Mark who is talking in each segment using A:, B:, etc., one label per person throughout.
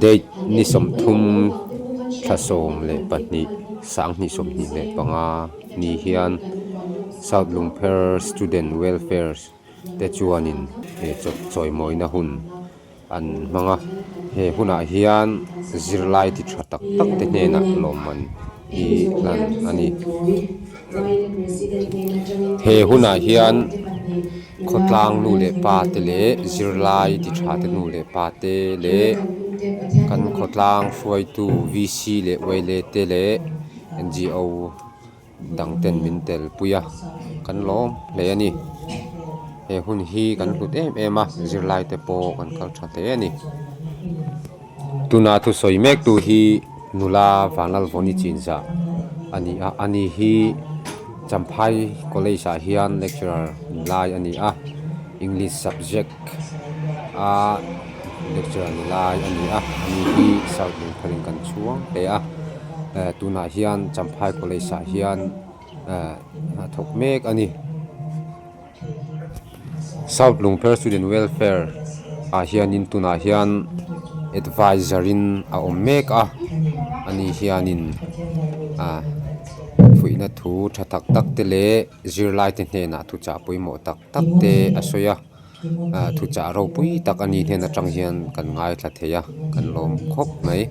A: Date ni sawmthum thla 12 2025 ni hian South Lungpher Student Welfare te chuanin he chawimawina hun an hmang a he hunah hian zirlai ti tha tak tak te hnenah lawmman hi hlan a ni he hunah hian khawtlang nu leh pa te leh zirlai ti tha te nu leh pa te leh kan khawtlang hruaitu V C leh Y L A te leh N G O dang ten min tel pui a kan lawm hle a ni he hun hi kan hlut em em a zirlai te pawh kan kal tha hle a ni tuna thusawi mek tu hi nula Vanlalvawni chinzah a ni a ani hi Champhai college ah hian lecturer ni lai a ni a english subject a lecturer ni lai a ni a ani hi south lungpher in kan chhuang hle a. Eh tunah hian Champhai college ah hian eh a thawk mek a ni. South Lungpher Student Welfare ah hianin tunah hian advisor in a awm mek a ani hianin ah fuihna thu tha tak tak te leh zirlai te hnenah thuchah pawimawh tak tak te a sawi a ah thuchah ropui tak ani hnen atang hian kan ngaithla thei a kan lawm khawp mai.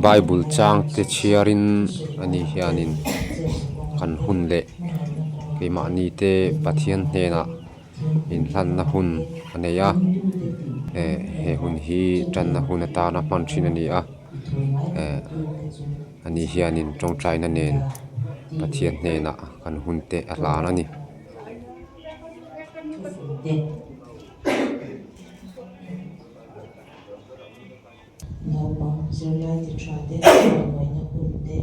A: Bible chang te chhiarin ani hianin kan hun leh keimahni te Pathian hnenah inhlanna hun a nei a eh he hun hi tanna hun atana hman thin a ni a eh ani hianin tawngtaina nen Pathian hnenah kan hun te a hlan a ni.
B: Naupang zirlai ti tha te chawimawi hun te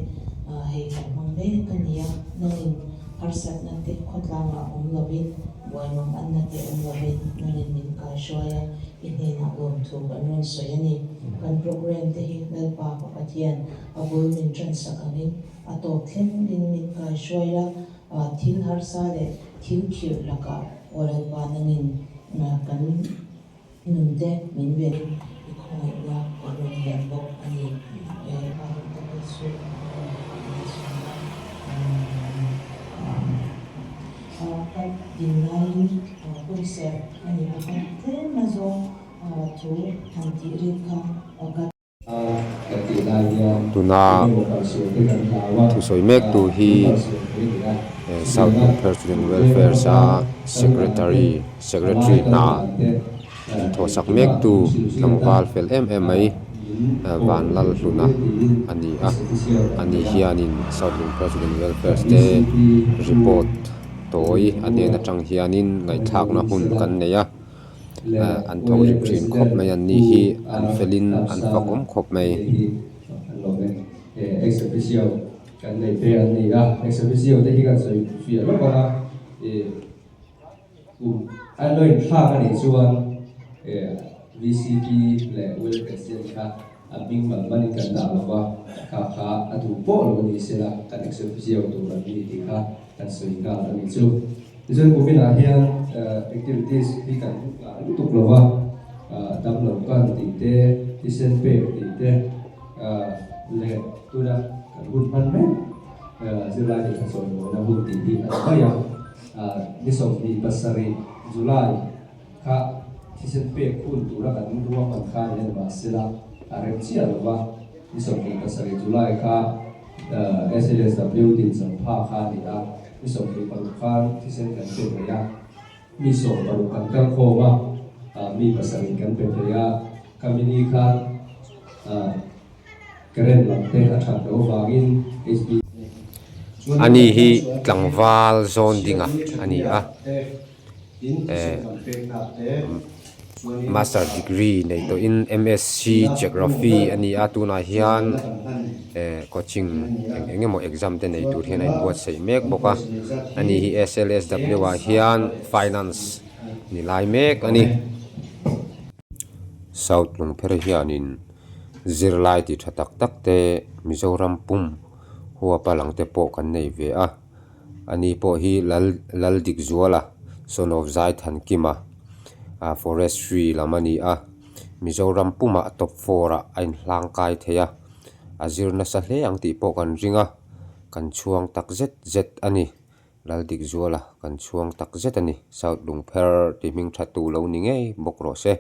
B: hei kan hmang mek a nia. Nangin harsatna te khawtlangah awm lovin, buaimang anna te awm lovin nangin min kaihruai a, i hnenah lawmthu kan rawn sawi a ni. Kan program te hi Lalpa ka Pathian a bul min tansak angin a tawp thlengin min kaihruai la, thil harsa leh thil khirh lakah aw Lalpa nangin kan Nunte min ven i khawngaihna ka rawn lian bawk a ni. Ka din laiin hun serh a ni bawk a, tlem azawng thu han tih rik kha ka.
A: Tuna thusawi mek tu hi South Lungpher Student Welfare a Secretary Secretary hna inthawhsak mek tu tlangval fel em em mai Vanlalhluna a ni a ani hianin South Lungpher Student Welfare te report tawi a hnen atang hianin ngaihthlakna hun kan nei a. An thawk rim thin khawp mai an ni hi an felin an fakawm khawp mai.
C: Tichuan kuminah hian activities hi kan ngah lutuk lo va, damlo kan tih te, thisen pek tih te leh tuna kan hun hman mek zirlai leh thlachawi mawina hun tih hi a ni mai a. Ni 27 July kha thisen pek hun tura kan ruahman kha ni a ni mahsela a rem chiah lo va, ni 27 July kha SLSW din chawpha kha a ni a. Ni 26 khan thisen kan pe thei a, mi 60 kan kal khawm a, mi pasarih kan pe thei a, khami ni khan current lam te a that loh avangin HB.
A: Ani hi tlangval zawn dinga a ni a, eh master degree nei tawhin MSc Geography a ni a tunah hian eh coaching eng eng emaw exam te nei tur hian a inbuatsaih mek bawk a ani hi S_L_S_W ah hian finance ni lai mek a ni. South Lungpher hianin zirlai ti tha tak tak te Mizoram pum huapa lang te pawh kan nei ve a. Ani pawh hi Lal Laldikzuala son of Zaithankima ah forestry lam a ni a. Mizoram pumah top four ah a inhlangkai thei a, a zir nasa hle ang tih pawh kan ring a, kan chhuang tak zet zet a ni. Laldikzuala kan chhuang tak zet a ni. South Lungpher ti hming tha tu lo ni ngei bawk rawh se.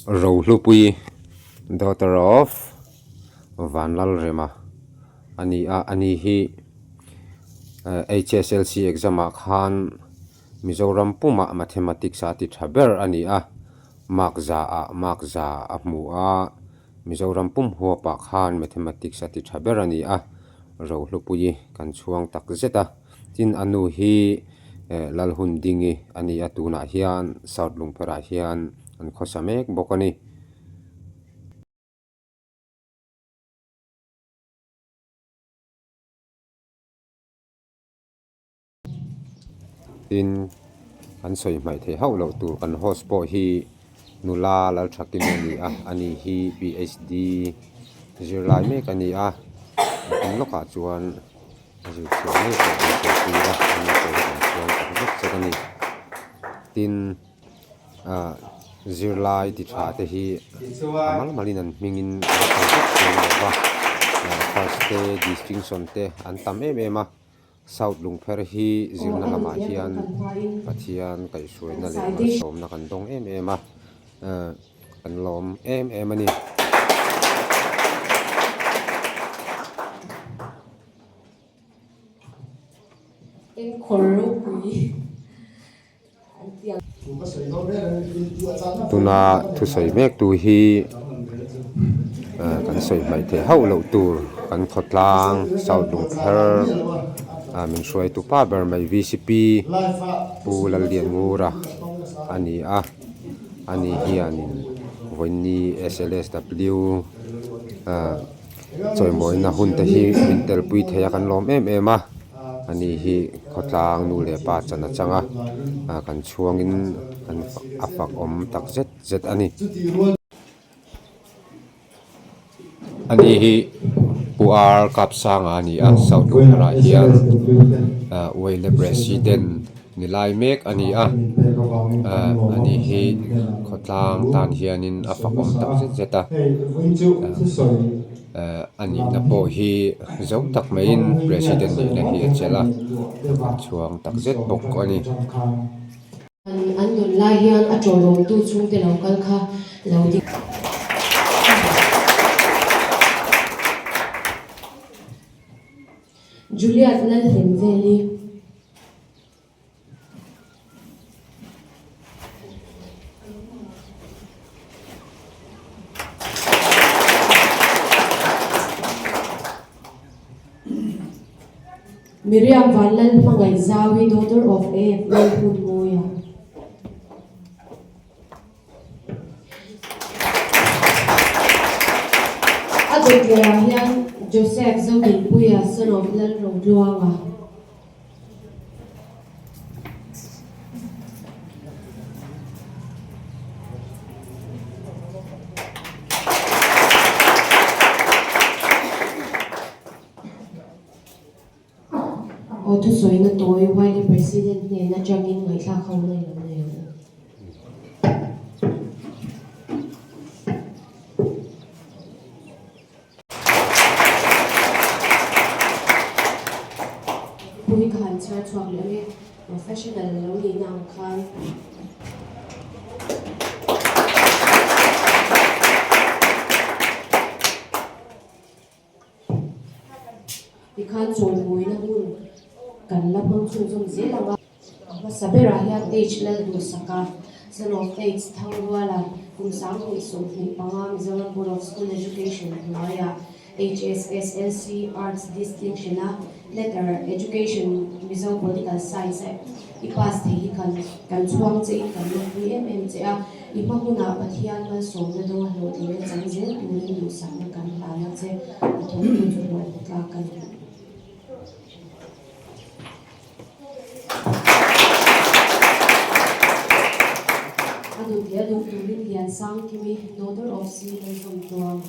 A: Rohlupui daughter of Vanlalrema a ni a ani hi H_S_L_C exam ah khan Mizoram pumah mathematics a ti tha ber a ni a mark za ah mark za a hmu a Mizoram pum huap ah khan mathematics a ti tha ber a ni a Rohlupui kan chhuang tak zet a. Tin a nu hi eh Lalhundingi a ni a tunah hian South Lungpherah hian an khawsa mek bawk a ni. Tin an sawi hmaih theih hauh loh tur kan host pawh hi nula Lalthakimi a ni a ani hi PhD zirlai mek a ni a kum lawkah chuan. A zir chhuah ngei pawh an sawi a ani pawh hi kan chhuang tak zet zet a ni tin ah zirlai ti tha te hi a mal malin an hmingin an sawi vek thei lo va ah first te distinction te an tam em em a south lungpher hi zirna lamah hian Pathian kaihhruaina leh malsawmna kan dawng em em a ah kan lawm em em a ni. Tuna thusawi mek tu hi kan sawi hmaih theih hauh loh tur kan khawtlang South Lungpher min hruaitu pa ber mai V_C_P Pu Lallianngura a ni a ani hianin vawiini S_L_S_W ah. Chawimawina hun te hi min telpui thei a kan lawm em em a ani hi khawtlang nu leh pa chan a chang a ah kan chhuangin kan a fak awm tak zet zet a ni. Ani hi Pu Ar Kapsanga a ni a South Lungpherah hian ah Wele President ni lai mek a ni a ah ani hi khawtlang tan hianin a fakawm tak zet zet a ah a nihna pawh hi zo tak maiin president nihna hi a chelh a a chhuang tak zet bawk a ni.
D: An nun lai hian a tawlawmtu chhungte lo kal kha lo ding. Juliet Lalhlimveli. Miriam Vanlal Hmangaihzaui, daughter of AF Lalhunmawia. A dawtlerah hian Joseph Zodinpuia, son of Lalrotluanga. Aw thusawina tawi Wiley President hnen atangin ngaihthlak ho na ilo nei ang u. Pui kha han chhiar chhuak leh ange professional lo nihna ang khan. Tikhan chawimawina hun kan la hmang chhunzawm zel ang a. A hmasa berah hian H Lalduhsaka, son of H Thangruala, kum 2025 Mizoram Board of School Education hnuaiah HSSLC Arts Distinction-a Letter Education Mizo Political Science a i pass thei hi kan kan chhuang che in kan lawmpui em em che a. I hma hunah Pathian malsawmna dawnga hlawhtlinna chang zel turin duhsakna kan hlan a che, a thawktu chu hlawhhmu tlak ka ni. A duh leh a duh turin Liansangkimi, daughter of C. Lalzawmtluang.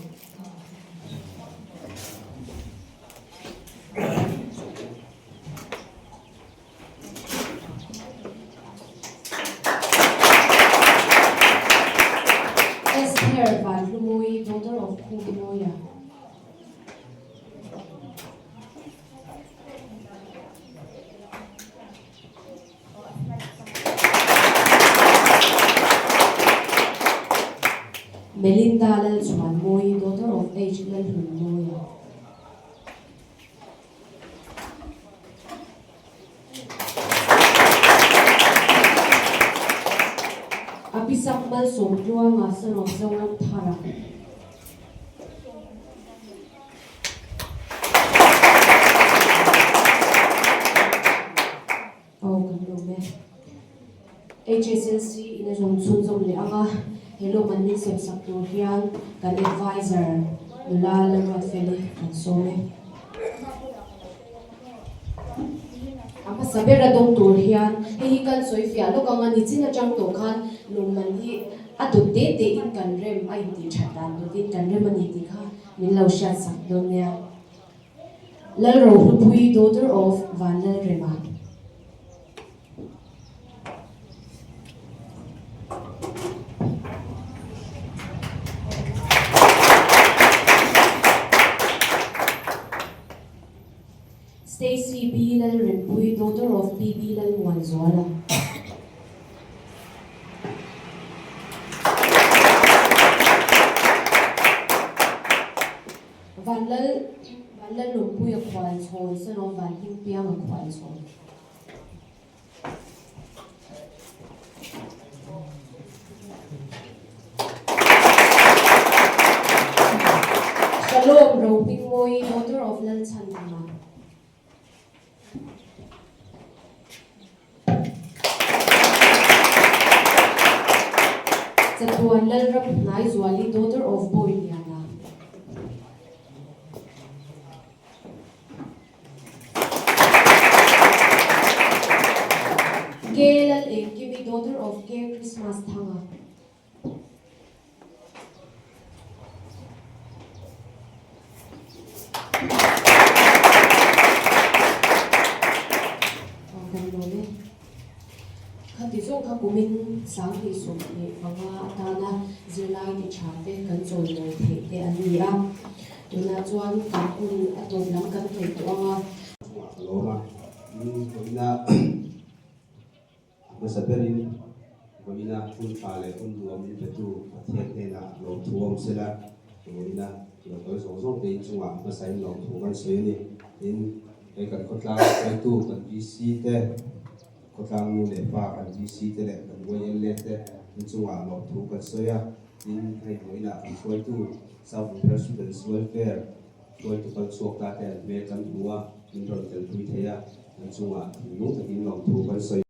D: Melinda Lalchhuanmawii, daughter of H Lalhlunmawia. Apisak Malsawmtluanga, son of Zoramthara. Aw kan lawm e. HSLC in a zawm chhunzawm leh ang a, he lawm an min sem sak tur hian kan advisor nula Lalruatfeli kan sawm e. A hmasa ber a dawng tur hian hei hi kan sawi fiah lawk ang a, nichin atang tawh khan lawmman hi a dawt te te in kan rem a intih that dan dawtin kan rem a ni tih kha min lo hriat sak dawn nia. Lalrohlupui daughter of Vanlalrema. Stacy B Lalrempui daughter of PB Lalmuanzuala. Vanlal Vanlal Lawmpui a khual chhawn Salom Vanhimpiang a khual chhawn. Shalom Rohmingmawii daughter of Lalchhandama. Chatuan Lalram Hnaizuali daughter of Bawiliana. K Lalengkimi daughter of K Christmas Thanga. Khati zawng kha kumin 2025 atana zirlai ti tha te kan chawimawi theih te an ni a. Tunah chuan kan hun a tawp lam kan hnaih tawh ang a.
E: Chungah ka lawm a, vawiina A hmasa berin vawiina hun tha leh hun nuam min petu Pathian hnenah lawmthu awm sela, vawiina lo kal zawng zawng te inchungah hmasain lawmthu kan sawi a ni. Tin, he kan khawtlang hruaitu kan VC te, khawtlang nu leh pa kan VC te leh kan YLA te inchungah lawmthu kan sawi a. Tin, hei vawiinah kan hruaitu South Welfare Students Welfare hruaitu kal chhuak ta te an hmel kan hmu a, min rawn telpui thei a, an chungah thinlung takin lawmthu kan sawi.